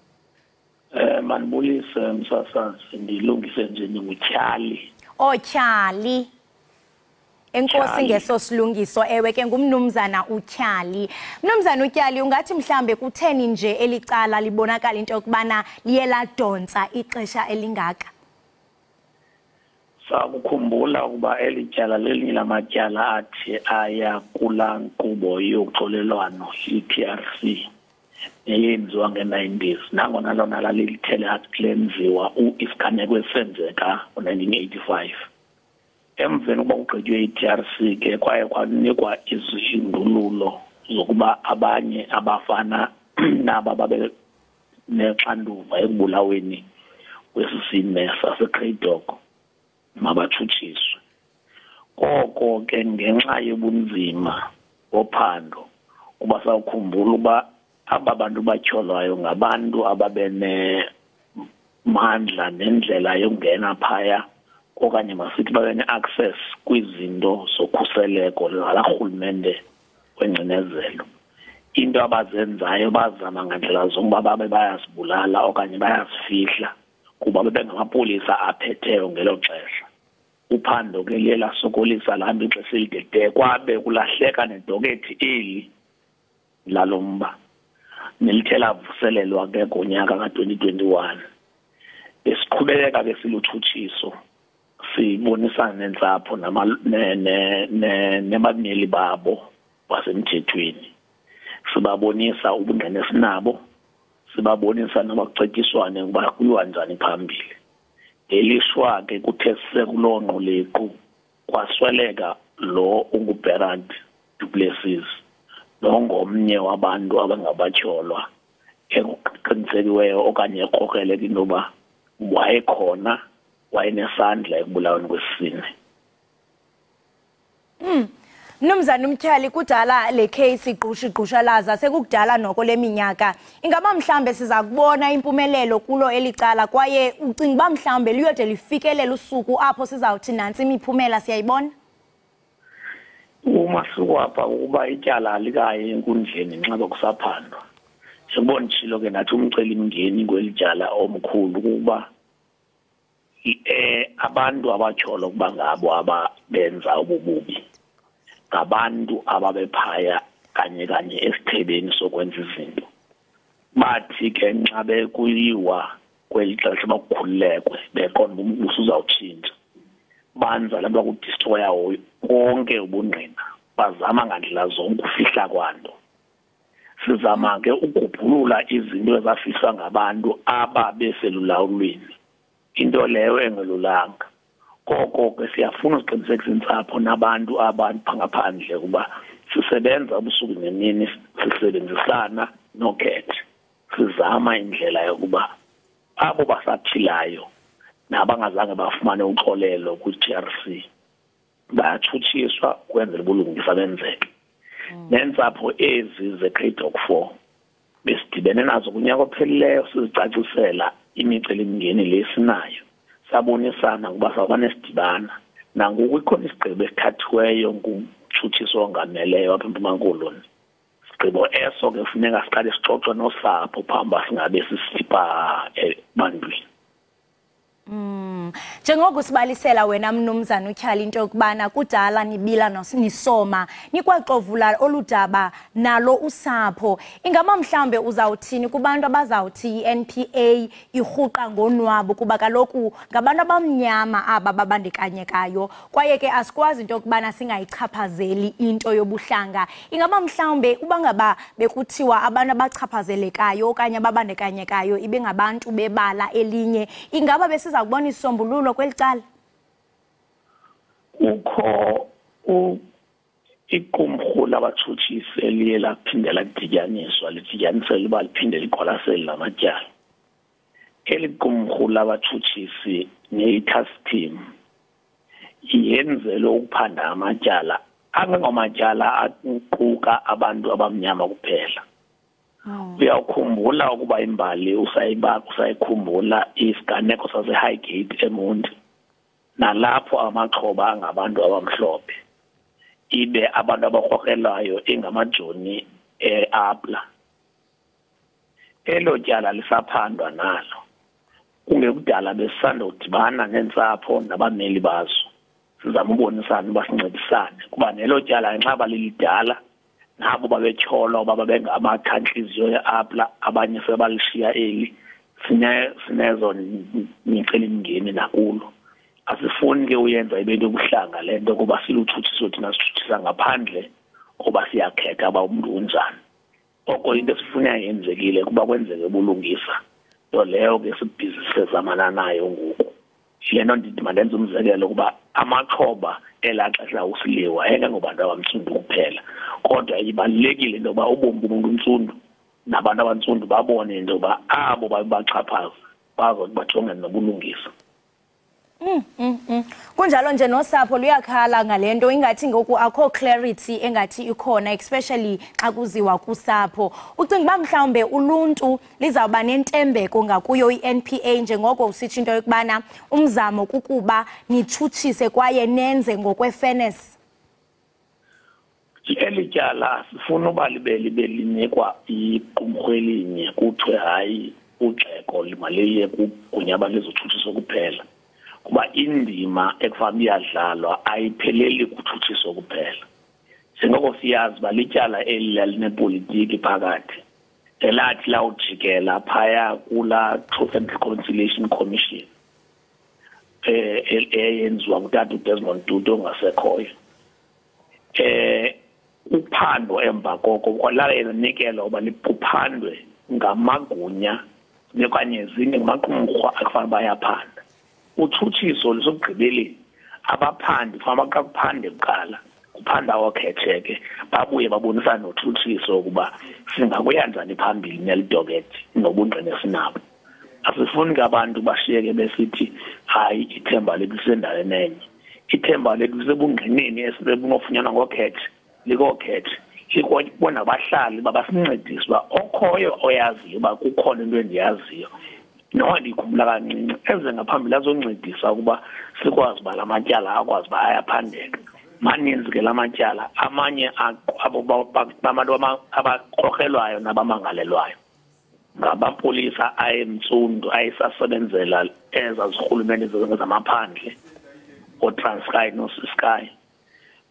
Manibulise msasazi, ndilungise nje ndinguTyali. Otyali. Enkosi ngeso silungiso. Ewe ke ngumnumzana uTyali. Mnumzana uTyali, ungathi mhlambe kutheni nje elicala libonakala into yokubana liye ladonsa ixesha elingaka? Sakukhumbula ukuba eli tyala lelinye lamatyala athi aya kulaa nkqubo yoxolelwano i-TRC eyenziwa nge-90s, nangona lona lalilithele lenziwa isiganeko esenzeka ngo-1985. Emveni kokuba kugqitywe i-TRC ke kwaye kwanikwa izindululo zokuba abanye abafana naba babe nexanduva ekubulaweni kwesi sime saseCradock mabatshutshiswe. Koko ke ngenxa yobunzima bophando, kuba sawukhumbula uba aba bantu batyholwayo ngabantu ababenemandla nendlela yokungena phaya, okanye masithi babe ne-access kwizinto zokhuseleko lala rhulumente wengcinezelo. Into abazenzayo bazama ngandlela zonke uba babe bayazibulala okanye bayazifihla, kuba bebengamapolisa aphetheyo ngelo xesha. Uphando ke liye lasokolisa lihamba ixesha elide de kwabe kulahleka nedokethi eli lalo mba, nelithe lavuselelwa ke ngonyaka ka-2021. Besiqhubeleka ke silutshutshiso, sibonisana nentsapho nabameli babo basemthethweni, sibabonisa ubungqina esinabo, sibabonisa noba kucetyiswane ukuba kuyiwa njani phambili. Ngelishwa ke kuthe sekuloo nqulequ kwasweleka lo unguBernard Du Plessis, nongomnye wabantu abangabatyholwa ekuqinisekiweyo okanye ekrokreleka into yoba wayekhona, wayenesandla ekubulaweni kwesine. Mnumzana uMtyhali, kudala le case igqusha-igqushalaza, sekukudala noko leminyaka. Ingaba mhlambe siza kubona impumelelo kulo elicala, kwaye ucinga uba mhlambe luyode lifikelele usuku apho sizawuthi nantsi imiphumela siyayibona? Umahluko apha ukuba ityala alikayi enkundleni nxa bekusaphandwa. Njengoba nditshilo ke nathi umcelimngeni kweli tyala omkhulu kukuba abantu abatyholwa ukuba ngabo ababenza ubububi ngabantu ababephaya kanye kanye esithebeni sokwenza izinto. Bathi ke nxa bekuyiwa kweli xesha bakukhululekwe beqonda uba umbuso uzawutshintsha, banza le nto bakudistroya konke ubungqina, bazama ngandlela zonke ufihla kwanto. Sizama ke ukugubhulula izinto ezafihlwa ngabantu ababeselulawulweni, into leyo engelulanga. Koko ke siyafuna usiqinisekisa intsapho nabantu abangaphandle ukuba sisebenza ubusuku nemini, sisebenzisana nokhethe, sizama indlela yokuba abo basaphilayo nabangazange bafumane uxolelo kwi-TRC bayatshutshiswa ukwenzela ubulungisa benzeke. Neentsapho ezi zeCradock 4 besidibene nazo kunyaka ophelileyo sizicacisela imicelimngeni le sinayo, sabonisana ukuba sawubane sidibana. Nangoku ikhona isigqibo esithathiweyo ngutshutshiso ongameleyo apha eMpuma Koloni. Sigqibo eso ke funeka siqale sixoxe nosapho phambi uba singabe sisipha ebantwini. Njengoko sibalisela wena mnumzana uTyhali into yokubana kudala nibila nisoma nikwaxovula oludaba nalo usapho, ingaba mhlambe uzawuthini kubantu abazawuthi i-NPA irhuqa ngonwabo, kuba kaloku ngabantu abamnyama aba babandikanyekayo kwaye ke asikwazi into yokubana singayichaphazeli into yobuhlanga. Ingaba mhlambe uba ngaba bekuthiwa abantu abachaphazelekayo okanye ababandikanyekayo ibe ngabantu bebala elinye, ingaba besiza kubona isisombululo kweli cala? Kukho iqumrhu labatshutshisi eliye laphinde ladityaniswa, lidityanisela uba liphinde liqwalasele lamatyala. Eli qumrhu labatshutshisi neyi-task team yenzelwe ukuphanda amatyala angengamatyala aquka abantu abamnyama kuphela. Uyawukhumbula ukuba imbali usayikhumbula isiganeko saseHighgate eMonti, nalapho amaxhoba angabantu abamhlophe, ibe abantu abakrokrelayo ingamajoni eAPLA. Elo tyala lisaphandwa nalo. Kungekudala besandodibana neentsapho nabameli bazo, sizama ubonisana uba sincedisane, kuba nelo tyala ngenxa lilidala, nabo babetyholwa uba babengamatshantliziyo ye-APLA, abanye sebalishiya eli. Sinezo micelimngeni nakulo. Asifuni ke uyenza ibe into yobuhlanga le nto, kuba silutshutshiso thina sitshutshisa ngaphandle kuba siyakhetha uba umntu unjani. Oko into esifuna yenzekile kuba kwenzeke ubulungisa, nto leyo ke sibhizi sezamana nayo ngoku. Le nto ndithi mandenze umzekelo kuba amaxhoba elaa xesha usiliwa engengobantu abamtsundu kuphela, kodwa ibalulekile into yoba ubomi bomuntu untsundu nabantu abantsundu babone into yoba abo babebaxhaphaza bazothi bajongene nobulungisa. Kunjalo nje nosapho luyakhala ngale nto, ingathi ngoku akho clarity engathi ikhona, especially xa kuziwa kusapho. Ucinga uba mhlawumbe uluntu lizawuba nentembeko ngakuyo i-NPA njengoko usitsho into yokubana umzamo kukuba nitshutshise kwaye nenze ngokwe-fairness? Eli tyala sifuna uba libe linikwa iqumrhu elinye kuthiwe hayi ugxeko maliye kugunya lezotshutshiso kuphela, kuba indima ekufanele iyadlalwa ayipheleli kutshutshiso kuphela. Njengoko siyazi uba lityala eli lalinepolitiki phakathi, elathi lawujikela phaya kulaa Truth and Reconciliation Commission eyenziwa ngutata uDesmond Tutu ongasekhoyo. Uphando emva koko kwalanikelwa uba liphandwe ngamagunya okanye ezinye ngamaqumrhu akufanele bayaphanda. Utshutshiso lusekugqibeleni, abaphandi kufanele baqakuphande kuqala, kuphanda okhetshe ke babuye babonisane notshutshiso ukuba singakuya njani phambili neli dokethi nobungqina esinabo. Asifuni ke abantu bashiyeke besithi hayi ithemba lethu lisendaweni enye. Ithemba lethu lisebungqineni esibunofunyanwa ngokhetshe, likokhetshe, likubona abahlali babasincedise uba okhoyo oyaziyo uba kukhona into endiyaziyo no ndikhumbula kancinci eze ngaphambili azoncedisa ukuba sikwazi uba la matyala akwazi uba ayaphandeka. Maninzi ke la matyala, amanye abo abantu abakrokrelwayo nabamangalelwayo ngamapolisa ayemtsundu ayesasebenzela eza zirhulumente zamaphandle, ooTranskei nooCiskei.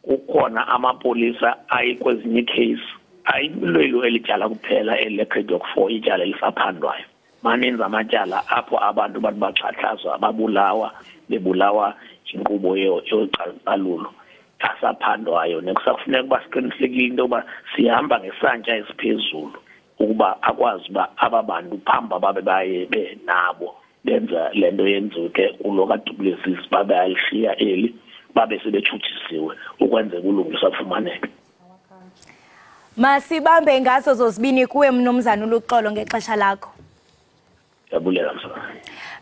Kukhona amapolisa ayikwezinye iikheyisi, ayilwelo eli tyala kuphela eleCradock 4, ityala elisaphandwayo. Maninzi amatyala apho abantu bathi baxhaxhazwa, babulawa, bebulawa yinkqubo yocalucalulo asaphandwayo. Nekusakufuneka uba siqinisekile into yoba sihamba ngesantya esiphezulu ukuba akwazi uba aba bantu phambi babe baye benabo benza le nto yenziwe ke kulo kaDu Plessis, babe alishiya eli babe sebetshutshisiwe ukwenzeka ulungisa kufumaneke. Masibambe ngazo zozibini kuwe mnumzana uLuxolo ngexesha lakho. Ndiyabulela msana.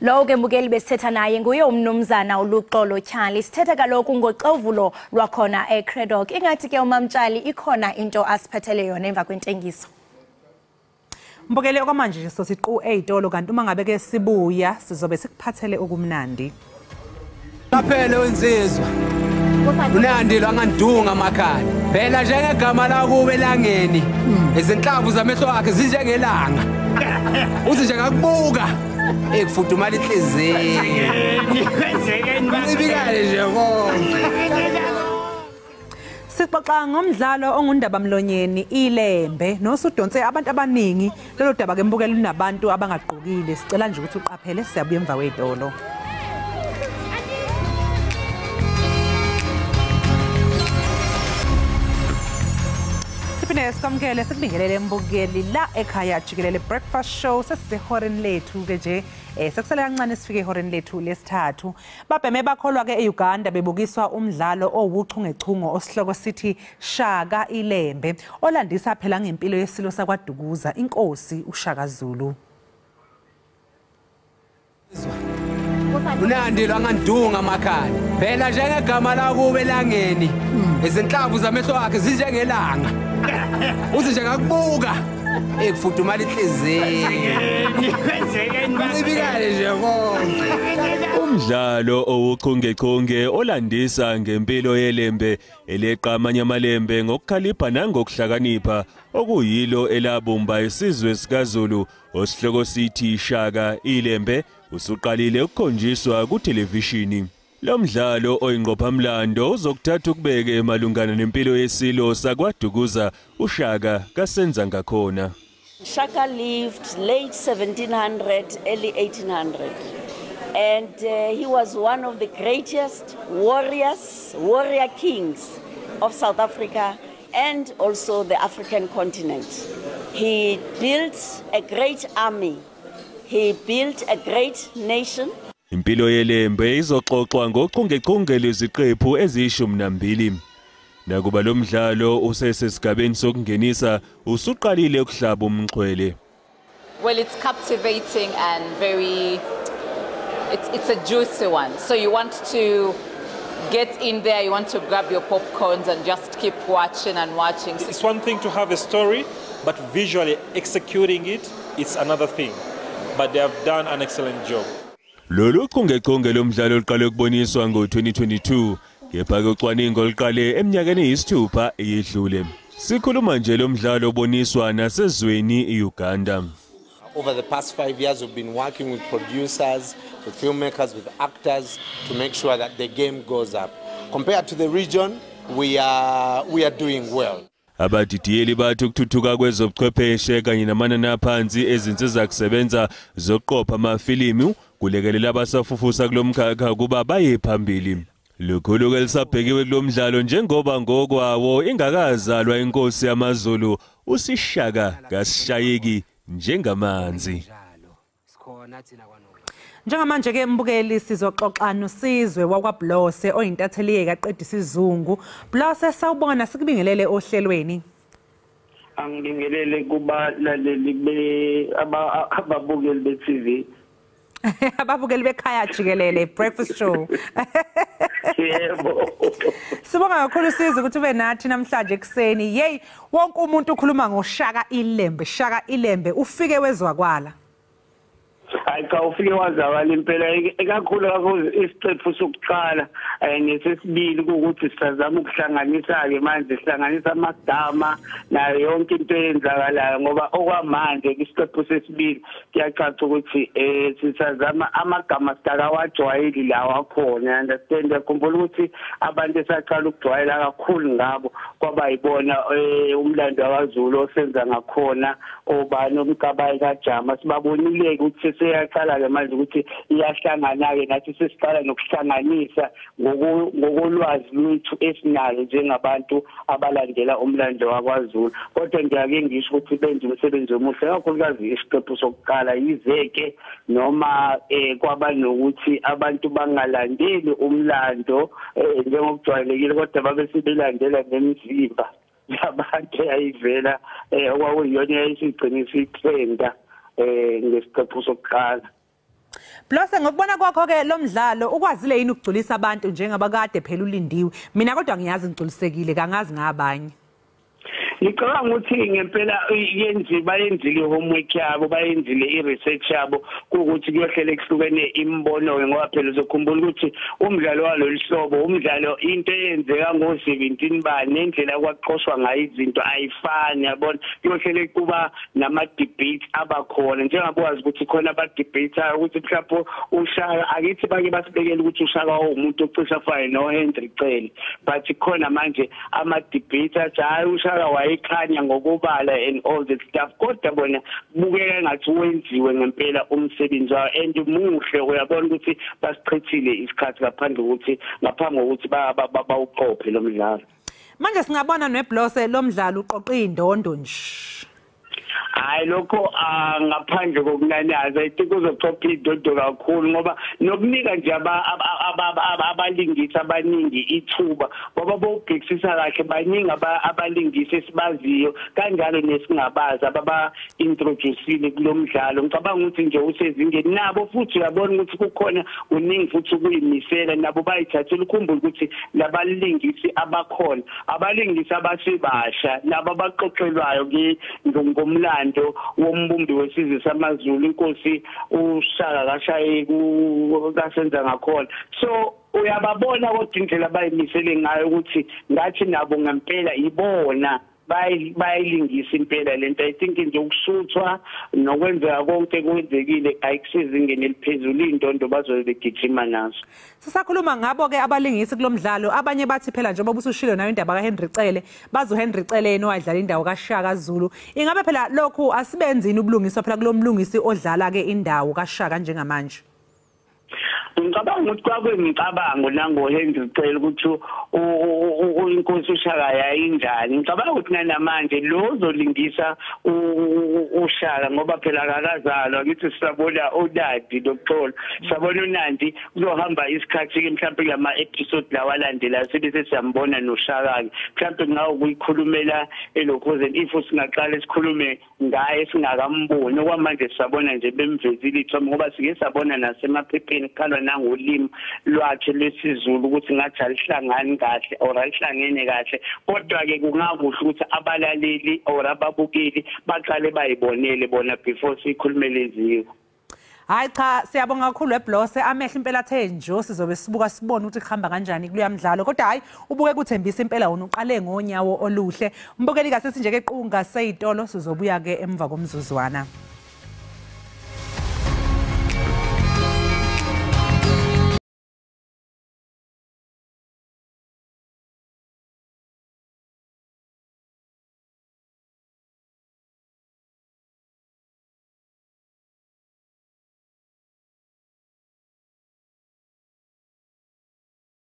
Lowo ke mbukeli besithetha naye nguye umnumzana uLuxolo Tyhali. Sithetha kaloku ngoxovulo lwakhona eCradock. Ingathi ke uMamtshali ikhona into asiphethele yona emva kwentengiso. Mbukeli, okwamanje nje sosiqu ey'tolo, kanti uma ngabe ke sibuya sizobe sikuphathele okumnandi. Qaphele wensizwa. Unandi lo angandunga amakhanda. Phela njengegama lakube elangeni. Izinhlamvu zamehlo akhe zinjengelanga. Uthi nje ngakubuka. Ekufudumala inhliziyo. Kwenzekeni nje konke. Sixoxa ngomdlalo ongundaba mlonyeni iLembe nosudonse abantu abaningi. Lelo daba ke mbukela unabantu abangagqokile. Sicela nje ukuthi uqaphele, siyabuya emva kwezitolo. Siphinde sikwamukele sikubingelele mbukeli la ekhaya jikelele breakfast show. Sesisehoreni lethu ke nje, sekusele kancane sifike ehoreni lethu lesithathu. Babheme bakholwa ke eUganda bebukiswa umdlalo owuchungechungo osihloko sithi Shaka Ilembe, olandisa phela ngempilo yesilo sakwaDukuza inkosi uShaka Zulu. Unandi lwangandunga amakhanda. Phela njengegama lakube elangeni. Izinhlamvu zamehlo akhe zinjengelanga. Uthi nje ngakubuka ekufudumala inhliziyo. Kwenzekeni nje konke. Umdlalo owuchungechunge olandisa ngempilo yeLembe eleqa amanye amalembe ngokukhalipha nangokuhlakanipha okuyilo elabumba isizwe sikaZulu osihloko sithi Shaka Ilembe usuqalile ukukhonjiswa kuthelevishini. Lo mdlalo oyingqophamlando uzokuthatha ukubeke malungana nempilo yesilo sakwaDukuza uShaka kaSenzangakhona. Shaka lived late 1700, early 1800. And he was one of the greatest warriors, warrior kings of South Africa and also the African continent. He built a great army. He built a great nation. Impilo yeLembe izoxoxwa ngochungechunge lweziqephu eziyi-12. Nakuba lo mdlalo usesesigabeni sokungenisa usuqalile ukuhlaba umxhwele. Well, it's captivating and very, it's a juicy one. So you want to get in there, you want to grab your popcorns and just keep watching and watching. It's one thing to have a story, but visually executing it, it's another thing. But they have done an excellent job. Lolu chungechunge lomdlalo luqale ukuboniswa ngo-2022 kepha ke ucwaningo luqale eminyakeni eyisithupha eyedlule. Sikhuluma nje lo mdlalo oboniswa nasezweni i-Uganda. Over the past 5 years we've been working with producers, with filmmakers, with actors to make sure that the game goes up. Compared to the region, we are doing well. Abadidiyeli bathi ukuthuthuka kwezobuchwepheshe kanye namanani aphansi ezinsiza kusebenza zokuqopha amafilimu kulekelela abasafufusa kulomkhakha kuba baye phambili. Lukhulu ke lisabhekiwe kulomdlalo njengoba ngokwawo ingakazalwa inkosi yamaZulu uSishaka kasishayeki njengamanzi. Njengamanje ke mbukeli sizoxoxa noSizwe wakwaBlose oyintatheli kaqeda isizungu. Blose, sawubona, sikubingelele ohlelweni. Angibingelele kubalaleli ababukeli be-TV. Ababukeli bekhaya jikelele breakfast show. Yebo. Sibonga kakhulu Sizwe ukuthi ube nathi namhlanje ekuseni. Yey, wonke umuntu ukhuluma ngoShaka Ilembe, Shaka Ilembe ufike wezwakwala. Hayi cha, ufike wazakala impela ekakhulu kakhulu isiqephu sokuqala nesesibili ukuthi sisazama ukuhlanganisa-ke manje sihlanganisa amagama nayo yonke into eyenzakalayo ngoba okwamanje isiqephu sesibili kuyacaca ukuthi sisazama amagama sidakawajwayeli lawa akhona. Understand, uyakhumbula ukuthi abantu esaqala ukujwayela kakhulu ngabo kwaba yibona umlando wakwaZulu osenza ngakhona obani uMkabayi kaJama. Sibabonile ukuthi seyaqala ke manje ukuthi iyahlangana ke nathi sesiqala nokuhlanganisa ngokolwazi lwethu esinalo njengabantu abalandela umlando wakwaZulu. Kodwa ngiyake ngisho ukuthi benze umsebenzi omuhle kakhulukazi isiqephu sokuqala yizeke noma kwaba nokuthi abantu bangalandeli umlando njengokujwayelekile kodwa babe sebelandela nemizimba yabantu eyayivela okwakuyiyona eyayisigcina isitrenda ngesiqephu sokuqala. Blose, ngokubona kwakho ke lo mdlalo ukwazile yini ukugculisa abantu njengabakade phela ulindiwe? Mina kodwa ngiyazi ngigculisekile, kangazi ngabanye. Ngicabanga ukuthi ngempela bayenzile homework yabo, bayenzile i-research yabo, ukuthi kuyohlele kuhlukene imbono, ngoba phela uzokhumbula ukuthi umdlalo walolu hlobo, umdlalo into eyenzeka ngo-17 bani nendlela kwaqoshwa ngayo izinto ayifani, yabona. Kuyohlele kuba nama-debate abakhona, njengoba wazi ukuthi khona aba-debate-ayo ukuthi mhlawumbe uShaka, akithi bake basibekele ukuthi uShaka uwumuntu ocishe afane no-Henry Cele, but khona manje ama-debate athi hhayi uShaka wayekhanya ngokubala and all that stuff, kodwa bona bukeka ngathi wenziwe ngempela umsebenzi wawo and muhle. Uyabona ukuthi basichithile isikhathi ngaphambi kokuthi bawuqophe lo mdlalo. Manje singabona neBlose lo mdlalo uqoqa indondo nje. Hayi, lokho ngaphandle kokunanaza, I think uzoqopha idodo kakhulu, ngoba nokunika nje abalingisi abaningi ithuba, ngoba bowubhekisisa kahle baningi abalingisi esibaziyo kanjalo nesingabazi ababa-introduce-ile kulo mdlalo. Ngicabanga ukuthi nje usezingeni nabo, futhi uyabona ukuthi kukhona kuningi futhi ukuyimisela nabo bayithathile. Ukhumbule ukuthi labalingisi abakhona, abalingisi abasebasha nabo abaxoxelwayo ngomlando wombumbi wesizwe samaZulu, inkosi uShaka kaShaye kasenza ngakhona. So uyababona kodwa indlela abayimisele ngayo ukuthi ngathi nabo ngempela ibona bayilingisa impela lento. I think nje ukushuthwa nokwenzeka konke kwenzekile ayikusezingeni eliphezulu, indondo bazobe begijima nazo. Sisakhuluma ngabo ke abalingisi kulomdlalo, abanye bathi phela njengoba usushilo nayo indaba kaHenry Cele, bazo Henry Cele yena wadlala indawo kaShaka Zulu. Ingabe phela lokhu asibenzini ubulungiswa phela kulomlungisi odlala ke indawo kaShaka njengamanje? Ngicabanga ukuthi kwakwemicabango nango-Henry Cele ukuthi inkosi uShaka yayinjani. Ngicabanga ukuthi nanamanje lo ozolingisa uShaka, ngoba phela akakazalwa, ngithi sisabona uNandi nokuxola, sisabona uNandi, kuzohamba isikhathi-ke mhlawumpe kulama-episode lawa alandelayo sibe sesiyambona noShaka-ke. Mhlawumpe kungakuyikhulumela elokhuzeni if singaqala sikhulume ngaye singakamboni. Okwamanje sisabona nje bemvezile ithombe, ngoba sike sabona nasemaphepheni kukhalwa nangolimi lwakhe lwesiZulu ukuthi ngathi alihlangani kahle or alihlangene kahle, kodwa-ke kungakuhle ukuthi abalaleli or ababukeli baqale bayibonele bona before siyikhulumele eziko. Hayi cha, siyabonga kakhulu eBlose, amehlo impela athe nje sizobe sibuka sibone ukuthi kuhamba kanjani kuloya mdlalo, kodwa hayi ubuke kuthembisa impela wona uqale ngonyawo oluhle. Mbukeli kasethi nje ke qunga seyitolo, sizobuya ke emva komzuzwana.